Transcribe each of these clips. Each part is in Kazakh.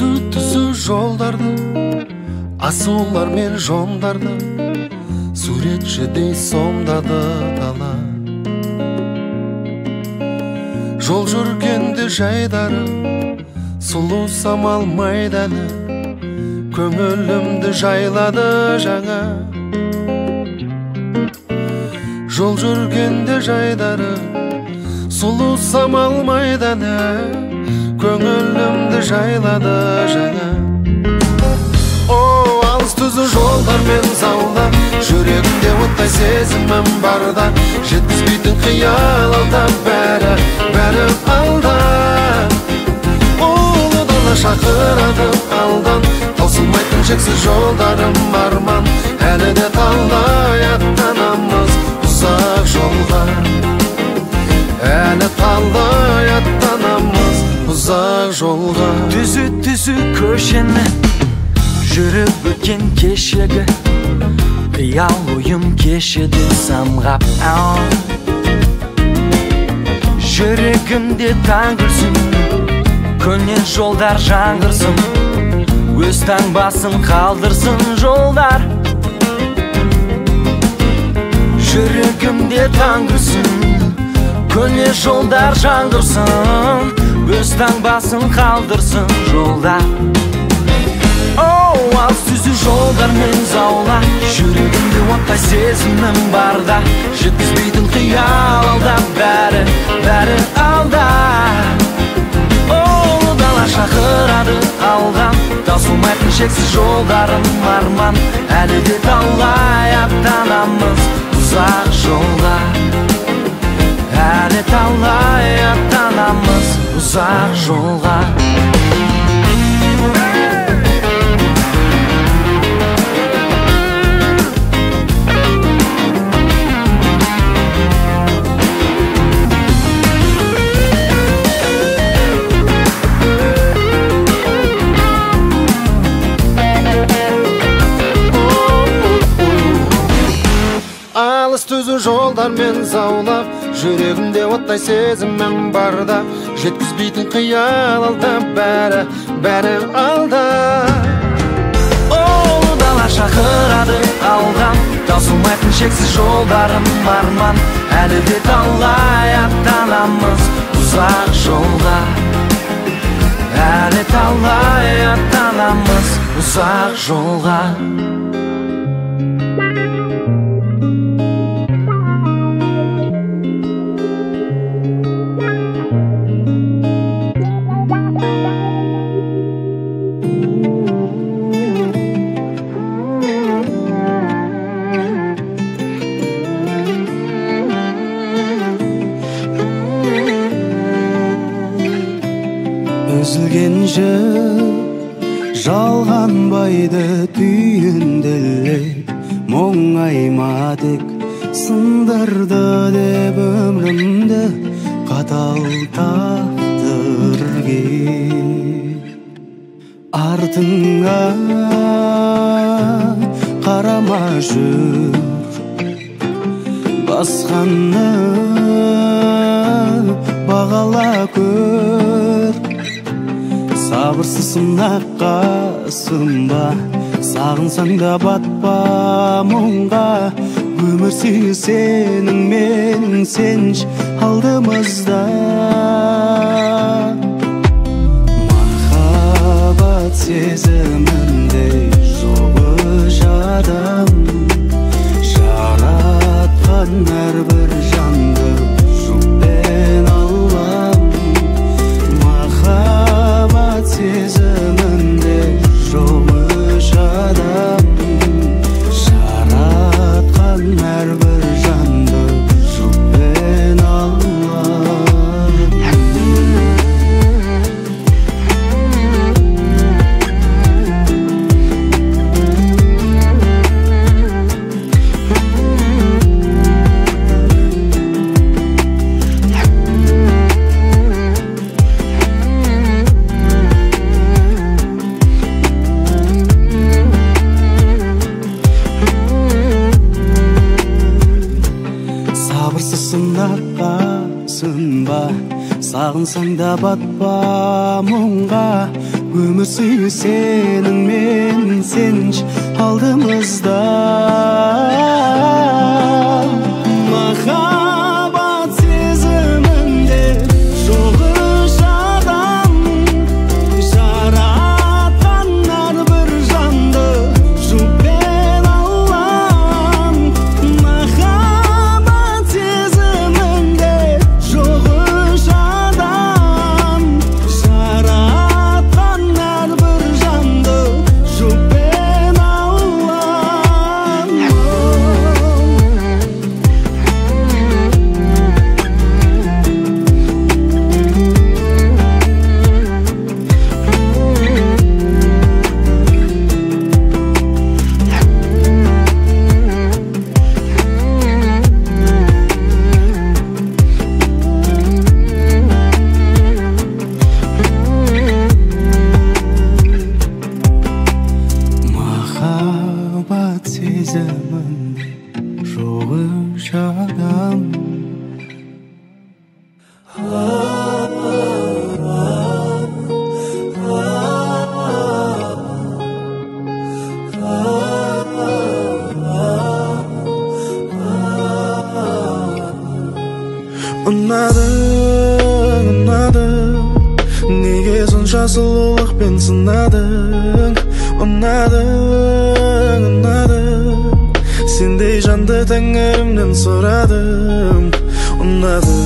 Түзу-түзу жолдарды, асулар мен жондарды суретшідей сомдады дала. Жол жүргенде жайдары, сұлу самал майданы көңілімді жайлады жаңа. Жол жүргенде жайдары, сұлу самал майданы көңілімді жайлады жаңа. О, алыс түзу жолдармен заулап, жүрегімде оттай сезімім барда, жеткізбейтін қиял алда, бәрі, бәрі алда. Ұлы дала шақырады алдан, таусылмайтын шексіз жолдарым арман. Әлі де талай аттанамыз ұзақ жолға, әлі талай аттанамыз ұзақ жолға. Түзу-түзу көшені жүріп өткен кешегі қиял ойым кешеді самғап. Жүрегімде таң күлсін, көне жолдар жаңғырсын, өз таңбасын қалдырсын жолдар. Жүрегімде таң күлсін, көне жолдар жаңғырсын, өз таңбасын қалдырсын жолдар. Оу, алыс түзу жолдармен заула, жүрегімде оттай сезімім барда, жеткізбейтін қиял алда, бәрі, бәрі алда. Ұлы дала шақырады алдан, таусылмайтын шексіз жолдарым арман. Әлі де талай аттанамыз ұзақ жолға, әлі талай аттанамыз ұзақ жолға. Алыс түзу жолдармен заулап, жүрегімде оттай сезімім барда, жеткізбейтін қиял алда, бәрі, бәрі алда. Ұлы дала шақырады алдан, таусылмайтын шексіз жолдарым арман. Әлі де талай аттанамыз ұзақ жолға, әлі талай аттанамыз ұзақ жолға. Үзілген жіп жалғанбайды түйінделеп, мұңайма тек сындырды деп өмірімді қатал тағдыр кеп. Артыңа қарама жүр, басқаны бағала көр. Сабырсыз сынаққа сынба, сағынсаң да батпа мұңға. Өмір сүйі сенің менің сенш алдымызда. Махаббат сезіміндей жоқ үш адам, жаратқан әрбір жанды жұппен Аллам. Махаббат сезімінде жоқ үш адам, жаратқан әрбір жанды жұппен Аллам. Сабырсыз сынаққа сынба, сағынсаң да батпа мұңға. Өмір сүю сеніңмен сенші алдымызда. Махаббат сезімінде жоқ үш адам, жаратқан әрбір жанды жұппен алам. Махаббат сезімінде жоқ үш адам, жаратқан әрбір жанды жұппен алам. Махаббат сезімінде жоқ үш адам. Ұнадың, ұнадың, неге сонша сұлулықпен сынадың? Ұнадың, ұнадың, сендей жанды тәңірімнен сұрадым. Ұнадың,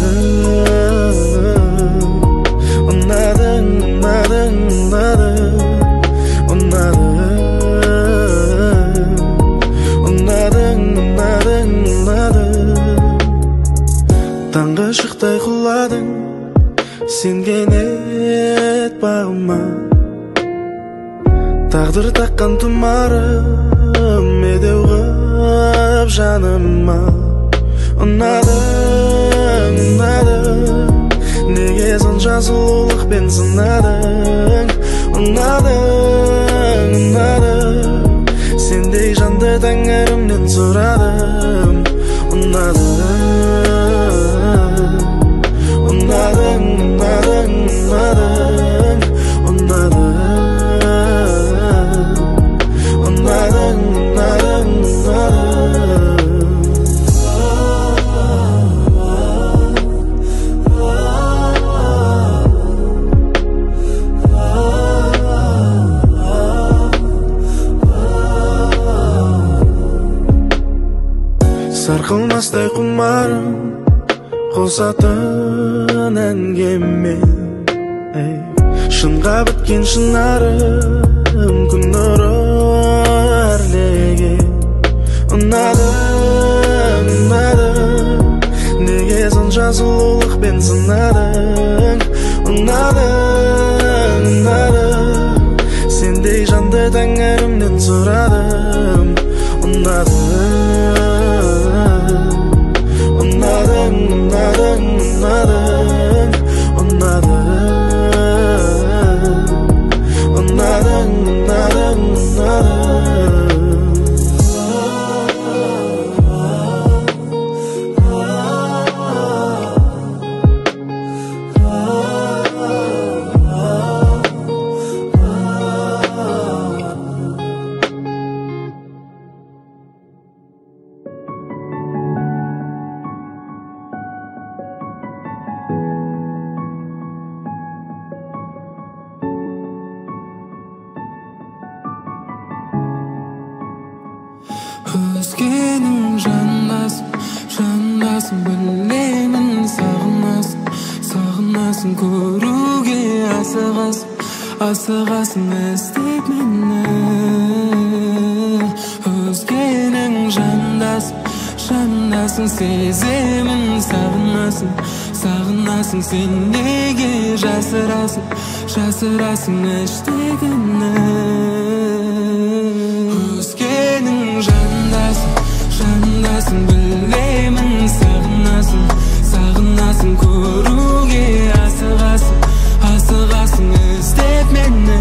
ұнадың, ұнадың, ұнадың, ұнадың, ұнадың, ұнадың, ұнадың. Таңғы шықтай құладың сен кенет бағыма, тағдыр таққан тұмарым медеу ғып жаныма. Ұнадың, ұнадың, неге сонша сұлулықпен сынадың? Ұнадың, ұнадың, сендей жанды тәңірімнен сұрадым. Ұнадың, ұнадың, ұнадың, ұнадың, ұнадың, ұнадың, ұнадың, ұнадың. Сарқылмастай құмарым қосатын әнге мен, шынға біткен шынарым күн нұры әрлеген. Ұнадың, ұнадың, неге сонша сұлулықпен сынадың? Ұнадың, ұнадың, сендей жанды тәңірімнен сұрадым. Ұнадың, ұнадың, ұнадың, ұнадың, ұнадың, ұнадың, ұнадың, ұнадың. Өзгенің жанындасың, жанындасың, білемін сағынасың, сағынасың, көруге асығасың, асығасың іздеп мені. Өзгенің жанындасың, жанындасың, сеземін сағынасың, сағынасың, сен неге жасырасың, жасырасың іштегіні. Өзгенің жанындасың, жанындасың, білемін сағынасың, сағынасың, көруге асығасың, асығасың іздеп мені.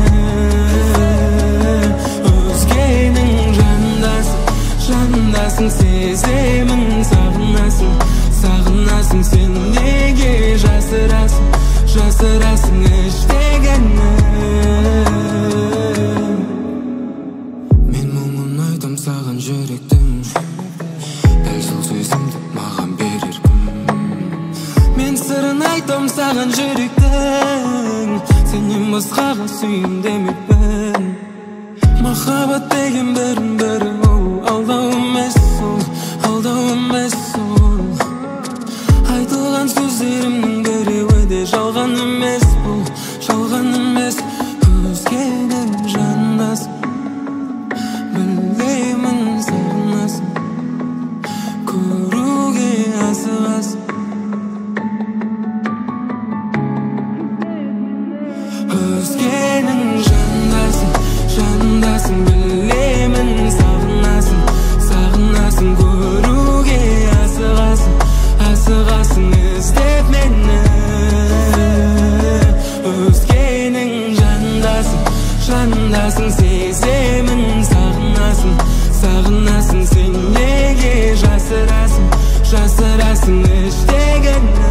Өзгенің жанындасың, жанындасың, сеземін сағынасың, сағынасың, сен неге жасырасың, жасырасың іштегіні. Сыздаған жүректің сенен басқаға сүйем демеппін. Махаббат деген бірін бірі ол алдау емес, ол алдау емес ол. Айтылған сөздерімнің біреуі де жалған емес, бұл жалған емес. Өзгенің жанындасың, білемін сағынасың, көруге асығасың. Өзгенің жанындасың, жанындасың, білемін сағынасың, сағынасың, көруге асығасың, асығасың іздеп мені. Өзгенің жанындасың, жанындасың, сеземін сағынасың, сағынасың, сен неге жасырасың, жасырасың іштегіні.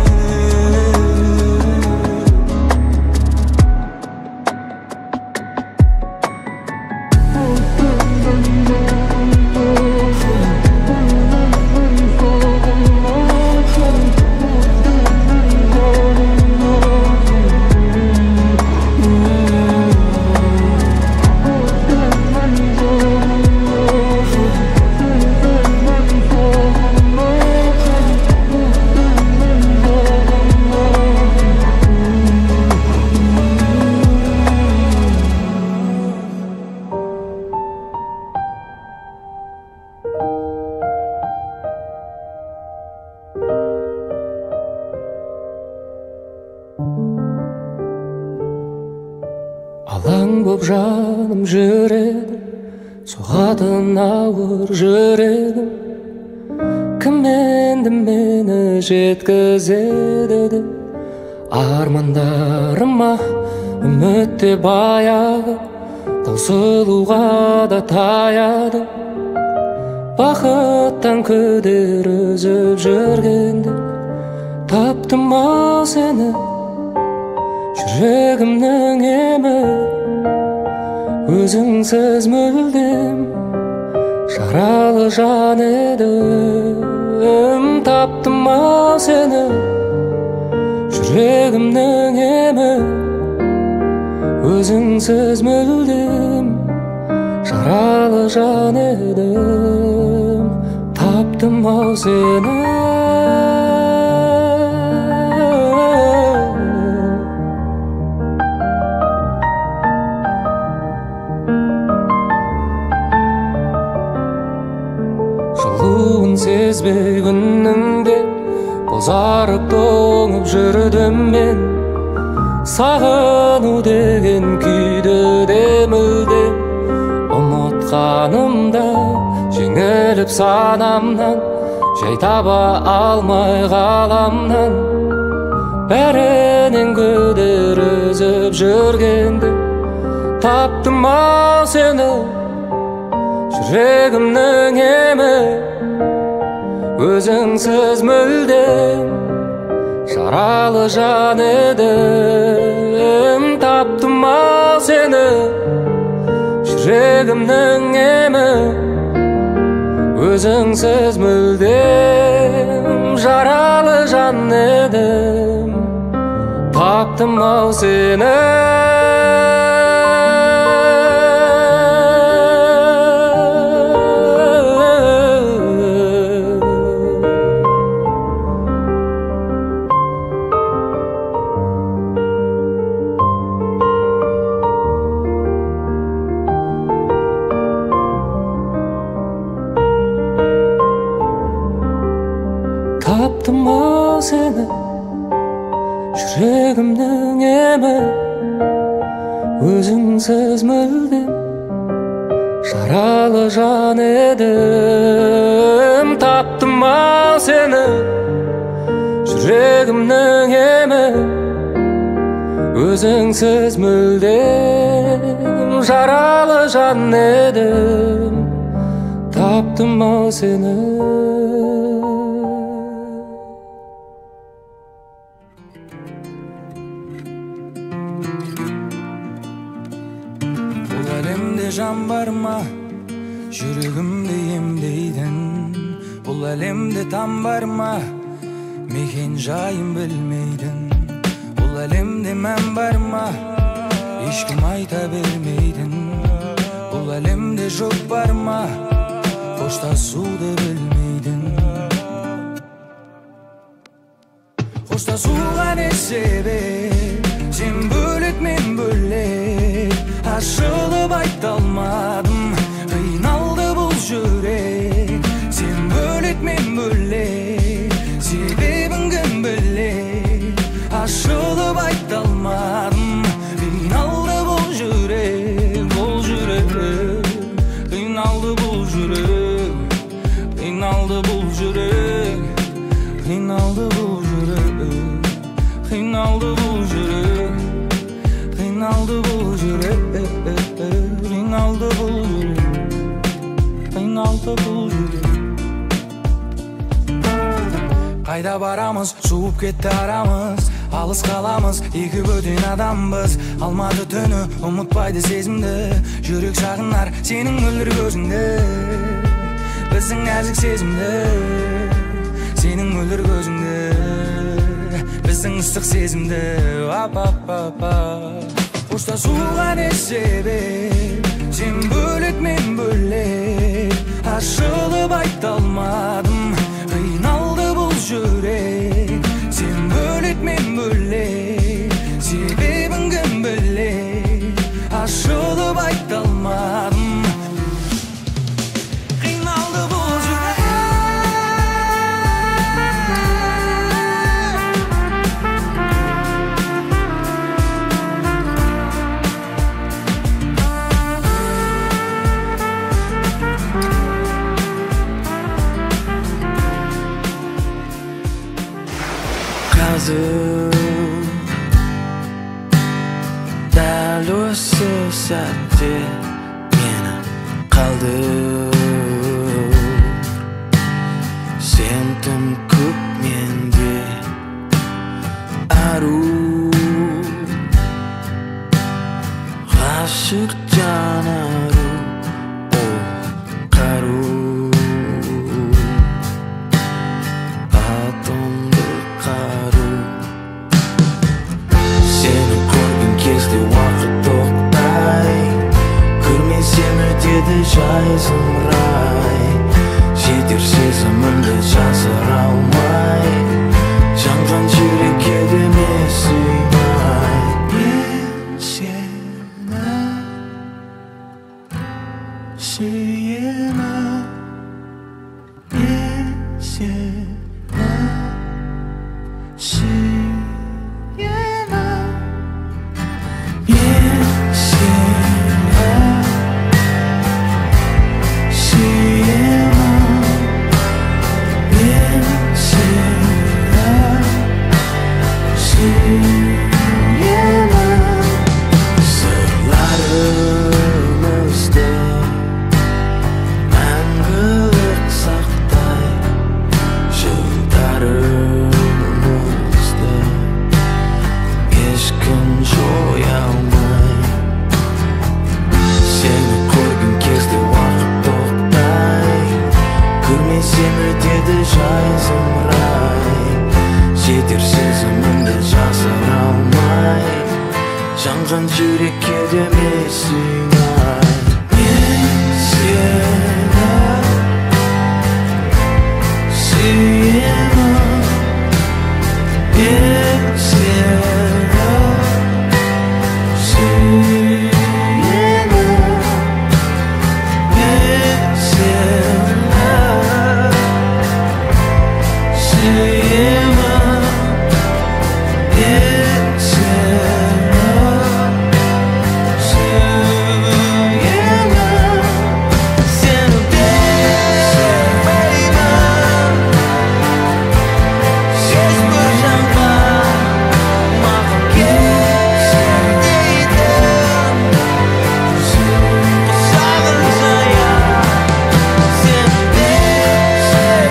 Алаң боп жаным жүреді, соғатын ауыр жүрегім. Кім енді мені жеткізеді деп армандарыма үміт те баяғы таусылуға да таяды. Бақыттан күдер үзіп жүргенде таптым ау сені, жүрегімнің емі. Өзіңсіз мүлдем жаралы жан едім. Таптым ау сені, жүрегімнің емі. Өзіңсіз мүлдем жаралы жан едім. Таптым ау сені. Жылуын сезбей күннің де бозарып тоңып жүрдім мен. Сағыну деген күйді де мүлдем ұмытқанымда, жеңіліп санамнан, жай таба алмай ғаламнан. Бәрінен күдер үзіп жүргенде таптым ау сені, жүрегімнің емі. Өзіңсіз мүлдем жаралы жан едім. Таптым ау сені, жүрегімнің емі. Өзіңсіз мүлдем жаралы жан едім. Таптым ау сені. Таптым ау сені, жүрегімнің емі. Өзіңсіз мүлдем жаралы жан едім. Таптым ау сені, жүрегімнің емі. Өзіңсіз мүлдем жаралы жан едім. Таптым ау сені. Жан бар ма жүрегімді емдейтін? Бұл әлемде там бар ма мекен жайын білмейтін? Бұл әлемде мән бар ма, ешкім айта бермейтін. Бұл әлемде жоқ бар ма, қоштасуды білмейтін. Қоштасуға не себеп, сен бөлек, мен бөлек. Ашылып айта алмадым, қиналды бұл жүрек. Сен бөлек, мен бөлек, себебін кім білер. Ашылып айта алмадым, қиналды бұл жүрек, бұл жүрек. Қиналды бұл жүрек, қиналды бұл жүрек, қиналды бұл жүрек, қиналды бұл жүрек, қиналды бұл жүрек, қиналды бұл жүрек, қиналды бұл жүрек. Қайда барамыз, суып кетті арамыз, алыс қаламыз, екі бөтен адамбыз. Алматы түні ұмытпайды сезімді, жүрек сағынар сенің мөлдір көзіңді. Біздің нәзік сезімді, сенің мөлдір көзіңді, біздің ыстық сезімді. Ап-ап-ап-ап. Қоштасуға не себеп, сен бөлек, мен бөлек. Ашылып айта алмадым, қиналды бұл жүрек. Сен бөлек, мен бөлек, себебін кім білер. Ашылып айта алмадым, қиналды бұл жүрек. Қазір дәл осы сәтте мені қалдыр. Сен тым көп менде ару, ғашық жан ару, ол қару. Атомды қару. Сені көрген кезде уақыт тоқтай, көрмесем өтеді жай зымырай. Жетер сезімімді жасыра алмай, жанған жүрек кеудеме сыймай. Мен сені сүйемін, мен сені сүйемін. Мен сені сүйемін, мен сені сүйемін. Сырларымызды мәңгілік сақтай, жылдарымызды ешкім жоя алмай. Сені көрген кезде уақыт тоқтай, көрмесем өтеді жай зымырай. Жетер сезімімді жасыра алмай, жанған жүрек кеудеме сыймай. Мен сені сүйемін, мен сені сүйемін, мен сені сүйемін, мен сені сүйемін. Сені бермеймін ешбір жанға, маған кел дейтін құшағын жая. Сені бермеймін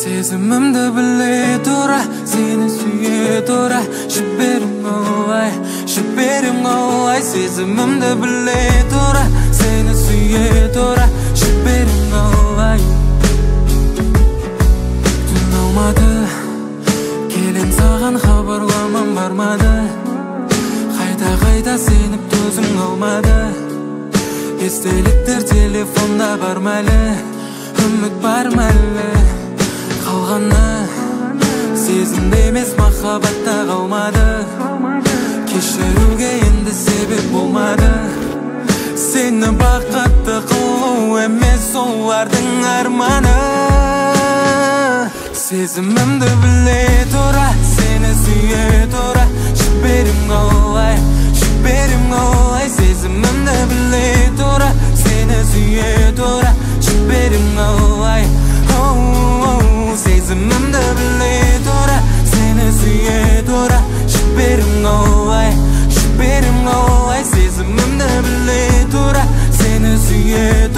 Сезімімді біле тұра, сені сүйе тұра, жіберім қалай, жіберім қалай. Сезімімді біле тұра, сені сүйе тұра, жіберім қалай. Түн Алматы, келем саған, хабарламам бармады. Қайта-қайта сеніп төзім қалмады. Естеліктер телефонда бар мәлі, үміт бар мәлі. Қалғаны сезімде емес, махаббатта қалмады. Кешіруге енді себеп болмады. Сені бақытты қылу емес олардың арманы. Сезімімді біле тұра, сені сүйе тұра, жіберім қалай, жіберім қалай. Сезімімді біле тұра, сені сүйе тұра, жіберім қалай. Сезімімді біле тұра, сені сүйе тұра, жіберім қалай, жіберім қалай. Сезімімді біле тұра, сені сүйе